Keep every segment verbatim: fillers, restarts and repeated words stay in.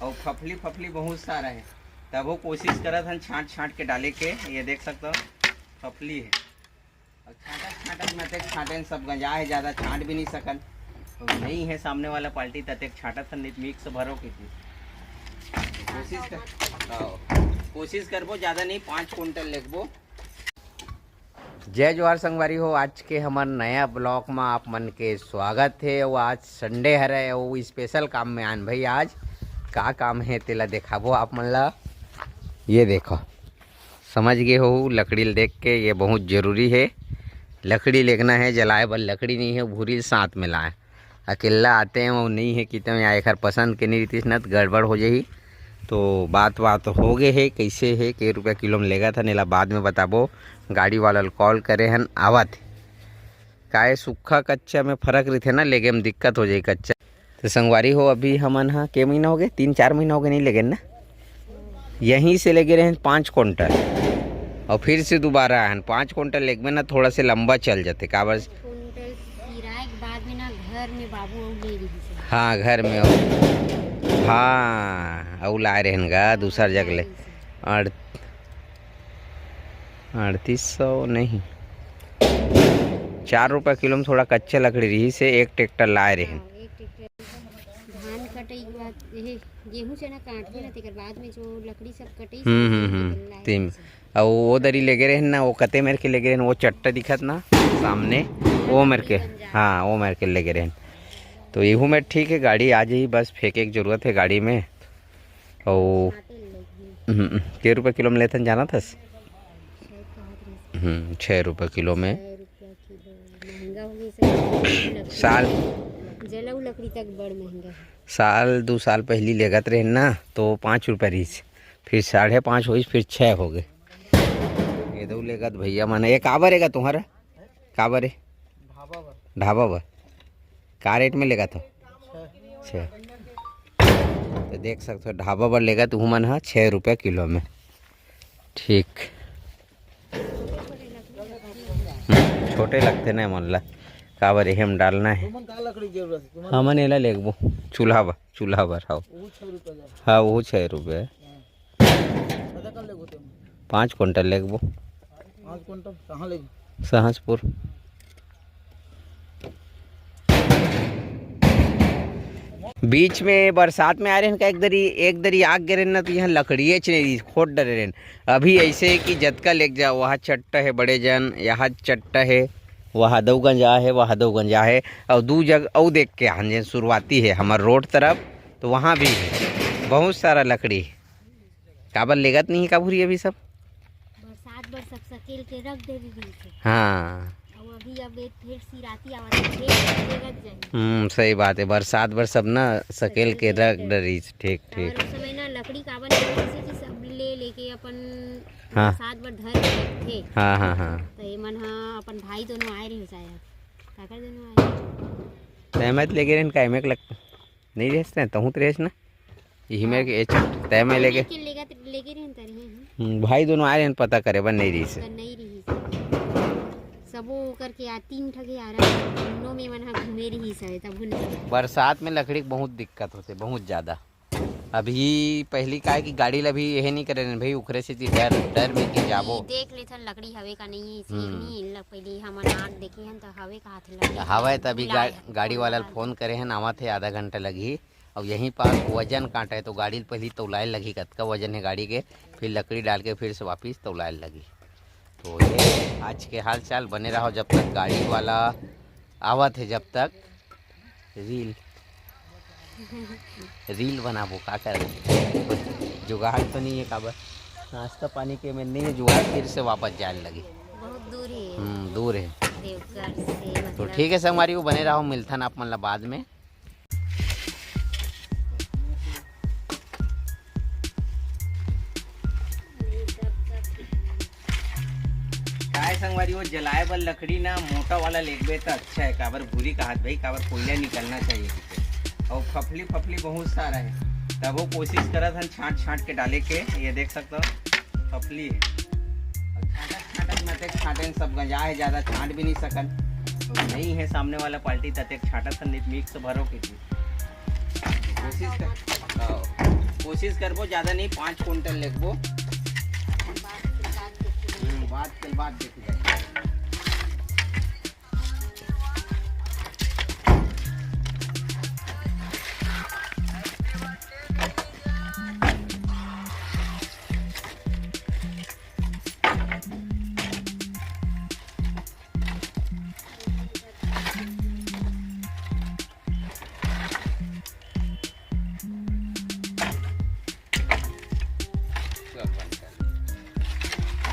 और फफली फफली बहुत सारा है, तब वो कोशिश करत हन छांट छांट के डाले के। ये देख सकते हो, फफली है। और छांटत छांटत में तक छांटन सब गंजा है, ज्यादा छांट भी नहीं सकन। तो नहीं है सामने वाला पार्टी, ततेक छांटत हन, नहीं मिक्स भरो की थी। कोशिश कर, हाँ, कोशिश करबो, ज्यादा नहीं, पाँच कुंटल लेगबो। जय जोहार संगवारी हो, आज के हमर नया ब्लॉग में आप मन के स्वागत है। वो आज संडे हरे, वो स्पेशल काम में आन भाई। आज का काम है तेला देखाबो आप मन ला। ये देखो, समझ गए हो, लकड़ी ल देख के, ये बहुत जरूरी है। लकड़ी लेगना है, जलाए बर लकड़ी नहीं है, भूरी साथ में लाए। अकेला आते हैं, वो नहीं है, कितने में आए, एकर पसंद के नहीं रहितिस ना, तो गड़बड़ हो जाही। तो बात बात हो गए है, कैसे है, के रुपया किलो में लेगत हन, एला बाद में बताबो। गाड़ी वाला ल कॉल करे हन, आवत हे। काहे, सूखा कच्चा में फर्क रहिथे ना, लेगे में दिक्कत हो जाही। कच्चा तो संगवारी हो, अभी हमन ह के महीना हो गए, तीन चार महीना हो गए, नहीं लेगे ना, यहीं से लेगे रहेन पाँच कुंटल, और फिर से दोबारा आए हन। पाँच कुंटल लेगबे ना, थोड़ा से लंबा चल जाते, काबर? कुंटल सिराए के बाद में ना, घर में बाबू अउ ले रही से। हाँ, घर में अउ, हाँ, अउ लाए रहेन गा दूसर जग ले। अड़-, अड़तीस सौ नहीं, चार रुपया किलो में थोड़ा कच्चा लकड़ी रही से एक ट्रैक्टर लाए रहेन। हाँ, एक ट्रैक्टर। धान कटई के बाद, ये गेहूं चना काटथे ना, तेकर बाद में जो लकड़ी सब कटई हम्म, हम्म, हम्म, निकलना है तेम। जैसे। अउ वो दरी लेगे रहेन ना, वो कते मेर के लेगे रहेन, वो चट्टा दिखत ना सामने, वो मेर के, हाँ, वो मेर के लेगे रहेन। तो एहू में ठीक है, गाड़ी आ जाही, बस फेंके के जरूरत है गाड़ी में। अउ काटे लगी। हम्म, के रुपया किलो में लेथन, जानत हस? छः कहत रहिस। हम्म, छः रुपया किलो में। छः रुपया किलो, महंगा हो गई से। साल जलऊ लकड़ी तक बड़ महंगा है। साल दू साल पहली लेगत रहेन ना, तो पाँच रुपया रहिस, फिर साढ़े पाँच होइस, फिर छः हो गए। ये दो लेगत भैया मन, ये काबर रेगा तुम्हारा? काबर रे? ढाबा बर। ढाबा बर। का रेट में लेगत हो? छः। छः। तो देख सकते हो, ढाबा बर लेगत उहू मन ह छः रुपया किलो में। ठीक। हम्म, छोटे लगते ना मन ला, काबर एहे में डालना है। तुमन का लकड़ी जरूरत है? तुमन हमन एला लेगबो, चूल्हा बर, चूल्हा बर, हाँ। वो छः रुपया जा। हाँ, वो छः रुपया। हाँ। कतका लेगो तेम? पाँच कुंटल लेगबो। पाँच कुंटल कहाँ लेगो? सहसपुर। बीच में बरसात में आए रहेन का, एक दरी, एक दरी आग गे रहेन ना, तो यहाँ लकड़िएच नहीं रहिस, खोद डरे रहेन। अभी ऐसे है कि जतका लेग जाओ, वहाँ चट्टा है बड़े जन, यहाँ चट्टा है, वहाँ दो गंजा है, वहाँ दो गंजा है, और दू जग अउ देख के आन जेन शुरुआती है हमर रोड तरफ, तो वहाँ भी है बहुत सारा लकड़ी। काबर लेगत नहीं है का भूरी अभी सब? बरसात बर सब सकेल के रख दे रही है। हाँ। अउ अभी अब एक फिर सिराती आवत है, फिर लेगत जाए। हम्म, सही बात है, बरसात बर सब ना सकेल के रख डरिस। ठीक, ठीक। और उस समय ना लकड़ी काबर नहीं, जैसे कि सब ले लेके अपन हाँ। बरसात बर धर के रखथे। हाँ, हाँ, हाँ। तो ये मन हा अपन भाई दोनों आए रहे शायद, काका दोनों आए। तय मत लेके रहन, काय में लग नहीं रहस ना, तहूँ तो रहस ना। यही मेर के एचट तय में लेके। लेके, लेके, लेके रहन त रहे हैं। हम्म, भाई दोनों आए रहन पता करे बर, नहीं रहिस। त नहीं रहिस। सबो करके आ, तीन ठगे आ रहा है, तीनों में मन हा घूमे रहिस है, तब भूल गए। बरसात में लकड़ी के बहुत दिक्कत होते, बहुत ज्यादा। अभी पहली का है कि गाड़ी ला भी यही नहीं करे रहन भाई, उखरे से डर, डर में कि जाबो। देख लेथन लकड़ी हवे का नहीं है, इसे हम्म। नहीं, इन लोग पहले हमन आग देखे हन त हवे कहा थे लकड़ी। हवे त अभी बुलाए गा-, हन, गाड़ी वाला ला बुलाए। फोन करे हन, आवत है, आधा घंटा लगही। अब यहीं पास वजन कांटा है, तो गाड़ी ल पहली तौलाए लगही, कतका वजन है गाड़ी के, फिर लकड़ी डाल के फिर से वापिस तौलाए लगही। तो ये आज के हाल चाल, बने रहो जब तक गाड़ी वाला आवत है, जब तक रील, रील बनाबो, का कर जुगाड़ तो नहीं है, काबर नाश्ता पानी के में नहीं है जुगाड़, फिर से वापस जाए लगी। बहुत दूर है। हम्म, दूर है। देवघर से तो मतलब ठीक है संगवारी, वो बने रहो, मिलथन आप मन ला बाद में। काय संगवारी हो, जलाए बर लकड़ी ना मोटा वाला लेगबे त अच्छा है, काबर भूरी कहात भाई, काबर कोयला निकलना चाहिए किथे। और फफली, फफली बहुत सारा है, तब वो कोशिश करत हन छांट छांट के डाले के। ये देख सकते हो, फफली है। और छांटत छांटत में तक छांटन सब गंजा है, ज्यादा छांट भी नहीं सकन। तो नहीं है सामने वाला पार्टी, ततेक छांटत हन, नहीं मिक्स भरो के। कोशिश कर, हाँ। कोशिश करबो, ज्यादा नहीं, पाँच कुंटल लेगबो। हम्म, बात के बाद देखो।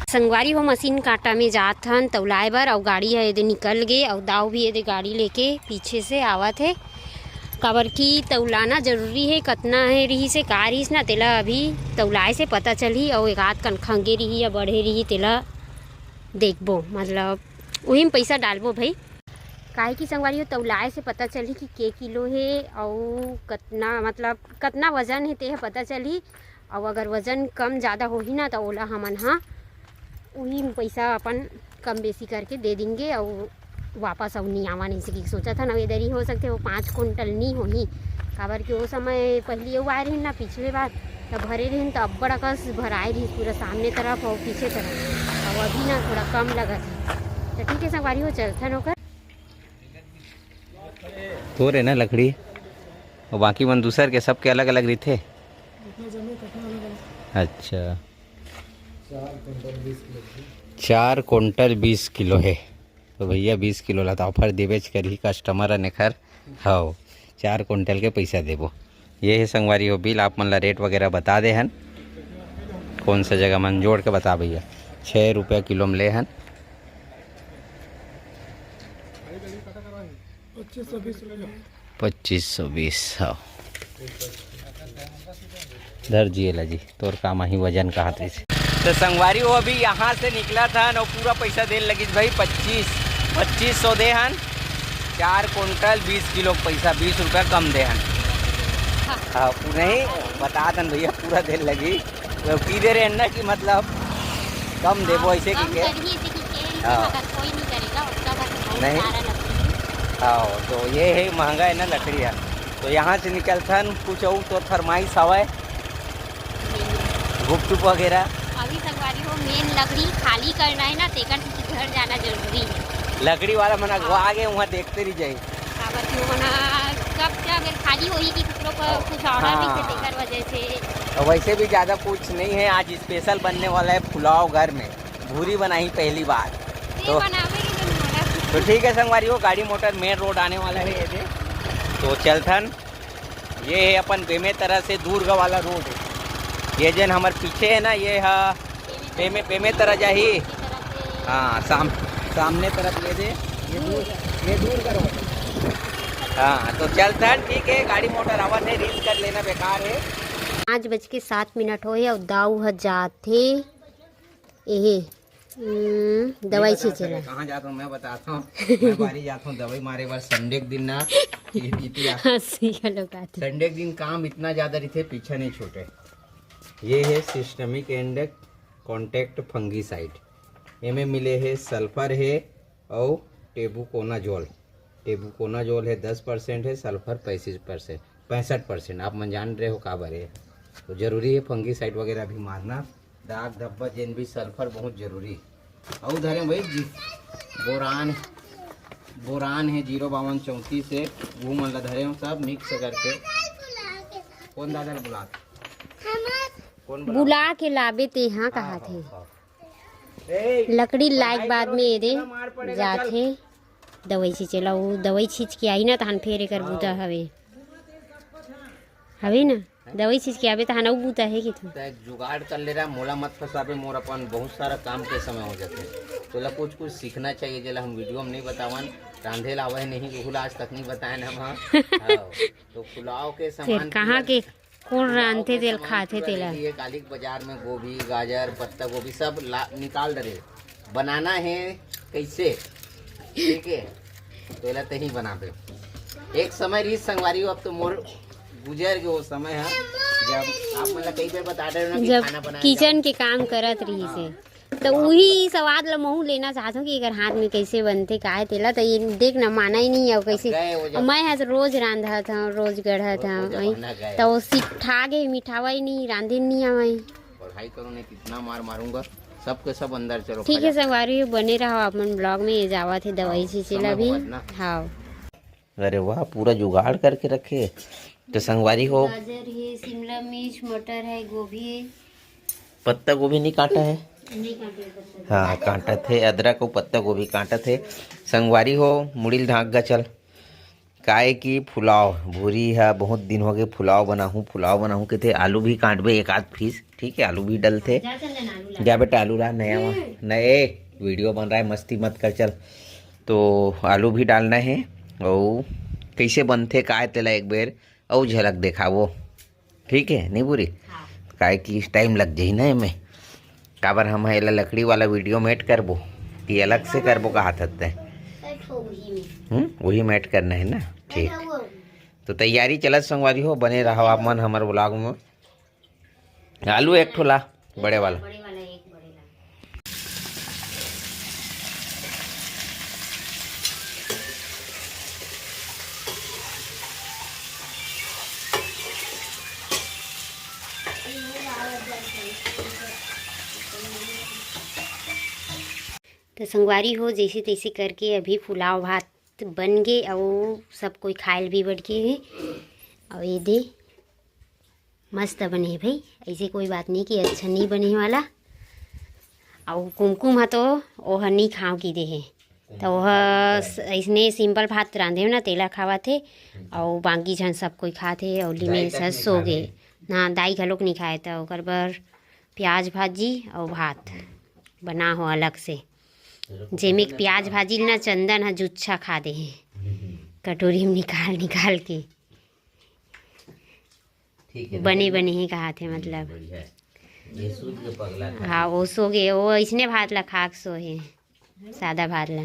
संगवारी हो, मशीन कांटा में जात हन तौलाए बर, अउ गाड़ी ह एदे निकल गे, अउ दाऊ भी एदे गाड़ी लेके पीछे से आवत हे। काबर कि तौलाना जरूरी हे, कतना हे रिहिस हे, का रिहिस ना, तेला अभी तौलाए से पता चलही, अउ एक आध कन खंगे रिही या बढ़े रिही, तेला देखबो, मतलब उही में पइसा डालबो भाई। काहे कि संगवारी हो, तौलाए से पता चलही कि के किलो हे अउ कतना, मतलब कतना वजन हे, तेह पता चलही। अउ अगर वजन कम ज़्यादा होही ना, त ओला हमन ह उही में पइसा अपन कम बेसी करके दे देंगे अउ वापस अउ नहीं आवा नहीं सकी। सोचत हन, अउ एदरी हो सकथे वो पाँच कुंटल नहीं होही, काबर कि वो समय पहली अउ आए रहिन ना पिछले बार, त भरे रहिन त अब्बड़ अकस भराए रहिस पूरा सामने तरफ अउ पीछे तरफ, अउ अभी ना थोड़ा कम लगत हे। त ठीक है संगवारी हो, चलथन ओकर। तोर है ना लकड़ी, और बाकी मन दूसर के, सबके अलग अलग रहिथे। अच्छा, चार कुंटल बीस किलो है। तो भैया बीस किलो ला तो ऑफर देबेच करही कस्टमर अन एखर। हव, चार कुंटल के पैसा देबो। ये है संगवारी हो बिल, आप मन ला रेट वगैरह बता दे हन, कौन सा जगह मन जोड़ के बता भैया। छः रुपया किलो में ले हन। पच्चीस सौ बीस रुपया। पच्चीस सौ बीस, हाँ। धर जिए ला जी, तोर काम आही वजन कहा तैसे। तो संगवारी हो अभी यहाँ से निकला था ना, पूरा पैसा देन लगी भाई, पच्चीस, पच्चीस सौ दे हन, चार कुंटल बीस किलो के पैसा, बीस रुपया कम दे हन। हाँ, नहीं, बता दन भैया, पूरा देन लगी। तो की दे रहे हैं ना कि मतलब कम देबो, हाँ, ऐसे की कम के? करही, ऐसे की के, हाँ। अगर कोई नहीं करेगा, उसका घर तो बहुत नहीं। सारा लकड़ी है। हाँ, तो ये है महंगा है ना लकड़ी है। तो यहाँ से निकलथन, कुछ और तो फरमाइश हवय? नहीं। गुपचुप वगैरह? अभी संगवारी हो, मेन लकड़ी खाली करना है ना, तेकर से घर जाना जरूरी है। लकड़ी वाला मन अगवा हाँ। आगे, वहाँ देखते रह जाए। काबर कि वो ना कब से अगर खाली होही कि कुकरो पर हाँ। कुछ ऑर्डर भी हाँ। से तेकर वजह से। और वैसे भी ज़्यादा कुछ नहीं है, आज स्पेशल बनने वाला है पुलाव घर में, भूरी बनाही पहली बार। ये तो, बनावे के लिए मोला। तो ठीक है संगवारी हो, गाड़ी मोटर मेन रोड आने वाला है ये दे। तो चलथन, ये है अपन बेमेतरा से दुर्ग वाला रोड है। ये जेन हमर पीछे है ना, ये हा बेमे, बेमेतरा जाही। हाँ, साम-, सामने तरफ ये दे, ये दूर, ये दुर्ग रोड। हाँ, तो चलथन, ठीक है, गाड़ी मोटर आवत है, रील्स कर लेना बेकार है। पाँच बज के सात मिनट होए अउ दाऊ ह जाथे एहे, हम्म, दवाई नहीं बता छींचे ला। सकते, कहाँ जाता हूँ मैं बताता हूँ। मैं बारी जाता हूँ दवाई मारे बर संडे के दिन ना, ये दीदी आ-, हंसी घलो आथे। संडे के दिन काम इतना ज्यादा रहिथे, पीछा नहीं छूटे। ये है सिस्टमिक एंड कॉन्टैक्ट फंगीसाइड, एमे मिले है सल्फर है अउ टेबुकोनाजोल। टेबुकोनाजोल है दस परसेंट है, सल्फर पैंसठ परसेंट, पैंसठ परसेंट। आप मन जान रहे हो का बरे, तो जरूरी है फंगीसाइड वगैरह भी मारना। दाग धब्बा जेन भी सल्फर बहुत जरूरी। अउ धरे भाई जी, बोरान, बोरान है जीरो बावन चौंतीस है, वो मन ला धरे हो सब मिक्स करके। कौन दादा ला बुलात? कौन बुलात? बुला के लाबे ते हाँ हाँ, कहा हाँ, थे। हाँ। ए, लकड़ी लाए के बाद में एदे जाथे दवाई छींचे ला। वो दवाई छींच के आई ना, तहन फेर एकर बूता हवे, हवे ना, दवाई छींच के आबे, तहन अउ बूता है कि तू। तै जुगाड़ कर ले रहा, मोला मत फंसाबे, मोर अपन बहुत सारा काम के समय हो जाते। तोला कुछ कुछ सीखना चाहिए, जेला हम वीडियो में नहीं बतावन। रांधे ला आवे नहीं, उहू ला आज तक नहीं बताए ना हम। हाँ, तो पुलाव के सामान कहाँ के कोन रांधथे तेल खाथे तेला। ये काली के बाजार में गोभी, गाजर, पत्ता गोभी सब ला, निकाल डरे। बनाना है कैसे? ठीक है, तो एला तही बनाबे। एक समय रही संगवारी हो, अब तो मोर गुजर गए वो समय है, जब आप मन ला कई बार बता रहे हो ना कि जब खाना बनाए किचन के काम करत रही से। तो वही स्वाद ला महू लेना चाहत हूँ कि एकर हाथ में कैसे बनथे, काय तेला। तो ये देख ना, माना ही नहीं है कैसे। गए वो जब अब मैं ह रोज रांधत हूँ, रोज गढ़त वो हूँ, जब वही। ना गए। तो वो सिठा गे, मिठावा ही नहीं, रांधे नहीं आवय। पढ़ाई करो, नहीं कितना मार मारूंगा। सबके सब अंदर चलो, ठीक है। संगवारी हो, बने रहो अपन ब्लॉग में। ये जावत है दवाई हाँ, छींचे ला समय भी। होवत ना। हाँ। अरे वाह, पूरा जुगाड़ करके रखे। तो संगवारी हो, गाजर है, शिमला मिर्च, मटर है, गोभी है। पत्ता गोभी नहीं काटा है? नहीं काटे पत्ता गोभी। हाँ, काटत है, अदरक अउ पत्ता गोभी काटत है। संगवारी हो, मुड़ी ल ढांक गा चल, काहे कि फुलाव, भूरी ह बहुत दिन हो गए, फुलाव बनाहूँ, फुलाव बनाहूँ कथे। आलू भी काटबे एक आध पीस, ठीक है, आलू भी डलथे। जा चंदन, आलू ला। जा बेटा, आलू ला, नया वा-, हम्म। नए वीडियो बन रहा है, मस्ती मत कर चल। तो आलू भी डालना है, अउ कैसे बनथे काय तेला एक बेर अउ झलक देखाबो, ठीक है, नहीं बुरी? हाँ। काहे कि टाइम लग जाही ना एमे, काबर हम एला लकड़ी वाला वीडियो में ऐड करबो कि अलग से करबो, कहा थते? हम्म, वही में ऐड करना है ना। ठीक, तो तैयारी चलत संगवारी हो, बने रहो आप मन हमर ब्लॉग में। आलू एक ठो ला, बड़े वाला। बड़े वाला एक बड़े ला। तो संगवारी हो, जैसे तैसे करके अभी पुलाव भात बन गे, अउ सब कोई खायल भी बैठ गे हे। अउ ये दे, मस्त बने हे भाई, ऐसे कोई बात नहीं कि अच्छा नहीं बने वाला। अउ कुमकुम ह तो ओह नहीं खाव की दे हे, तो ओह स-, ऐसने सिंपल भात रांधे ना, तेला खावत हे। अउ बाकी झन सब कोई खात हे, अउ लिमे सो गे। ना, दाई घलोक नहीं खाए, तो ओकर बर प्याज भाजी अउ भात बना हो अलग से, जेमे प्याज भाजी ल ना चंदन ह जुच्छा खा दे हे, कटोरी में निकाल निकाल के। ठीक है, बने बने ही कहा थे, मतलब। बढ़िया है। ये सूत के पगला था। हाँ, वो सो गए, वो इसने भात ला खा के सो हे, सादा भात ला।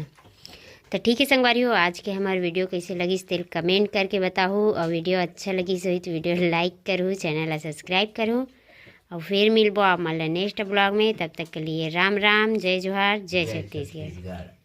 तो ठीक है संगवारी हो, आज के हमार वीडियो कैसे लगिस तेल कमेंट करके बताहू, और वीडियो अच्छा लगिस होही तो वीडियो लाइक करू, चैनल ला सब्सक्राइब करू, और फिर मिलबो आप मन ला नेक्स्ट ब्लॉग में। तब तक के लिए राम राम, जय जोहार, जय जय छत्तीसगढ़। छत्तीसगढ़।